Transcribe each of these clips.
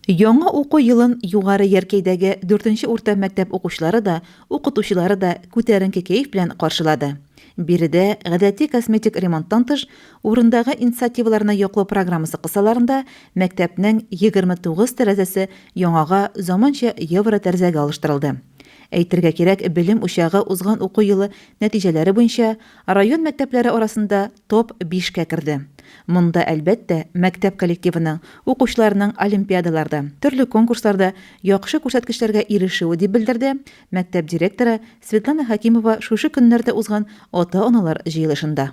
Яңа уку елын Югары Яркәйдәге дүртенче урта мәктәп укучылары да, укытучылары да күтәренке кәеф белән каршылады. Биредә, гадәти косметик ремонттан тыш, урындагы инициативаларны яклау программасы кысаларында мәктәпнең 29 тәрәзәсе яңага заманча евро-тәрәзәгә алыштырылды. Әйтергә кирәк, белем учагы узган уку елы нәтиҗәләре буенча район мәктәпләре арасында Топ бишкә керде. Монда, әлбәттә, мәктәп коллективының, укучыларның олимпиадаларда, төрле конкурсларда яхшы күрсәткечләргә ирешүе, дип белдерде мәктәп директоры Светлана Хәкимова шушы көннәрдә узган ата-аналар җыелышында.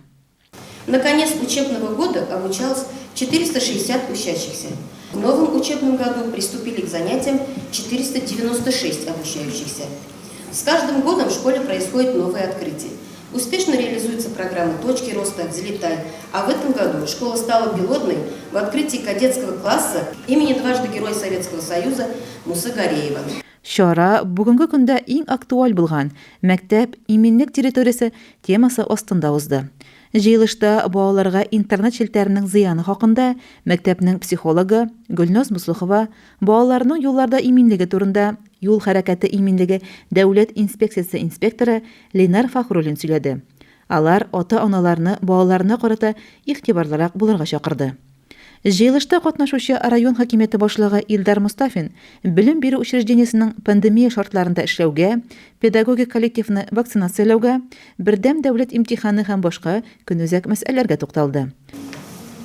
На конец учебного года обучалось 460 учащихся. В новом учебном году приступили к занятиям 496 обучающихся. С каждым годом в школе происходят новые открытия. Успешно реализуется программа «Точки роста. Взлетай». А в этом году школа стала пилотной в открытии кадетского класса имени дважды Героя Советского Союза Мусы Гареева. Чара бүгенге көндә иң актуаль булган Мәктәп, иминлек территориясе темасы астында узды. Җыелышта балаларга интернет челтәренең зыяны хакында мәктәпнең психологы Гөлназ Муслухова, балаларның юлларда иминлеге турында Юл хәрәкәте иминлеге дәүләт инспекциясе инспекторы Ленар Фәхруллин сөйләде. Алар ата-аналарны балаларына карата игътибарлырак булырга чакырды. Җыелышта катнашучы район хакимияте башлыгы Илдар Мостафин белем бирү учреждениесенең пандемия шартларында эшләүгә, педагогик коллективны вакцинацияләүгә, бердәм дәүләт имтиханы һәм башка көнүзәк мәсьәләләргә тукталды.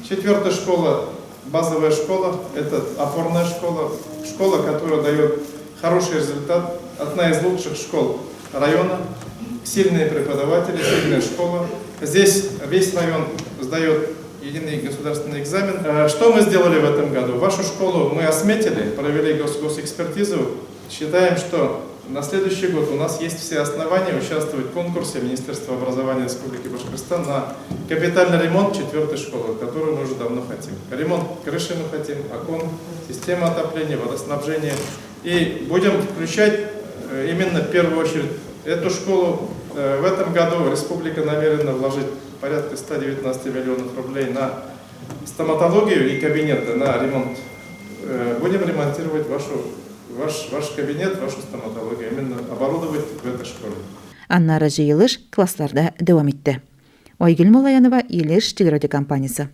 Четвертая школа, базовая школа, это опорная школа, школа, которая дает хороший результат, одна из лучших школ района, сильные преподаватели, сильная школа. Здесь весь район сдает единый государственный экзамен. Э, что мы сделали в этом году? Вашу школу мы осметили, провели госэкспертизу. Считаем, что на следующий год у нас есть все основания участвовать в конкурсе Министерства образования Республики Башкортостан на капитальный ремонт четвертой школы, которую мы уже давно хотим. Ремонт крыши мы хотим, окон, система отопления, водоснабжения. И будем включать э, именно в первую очередь эту школу. Э, в этом году республика намерена вложить порядка 119 миллионов рублей на стоматологию и кабинеты, на ремонт. Э, будем ремонтировать вашу, ваш, ваш кабинет, вашу стоматологию, именно оборудовать в этой школе. Аннары җыелыш классларда дәвам итте. Айгөл Муллаянова, Илеш телерадиокомпаниясе.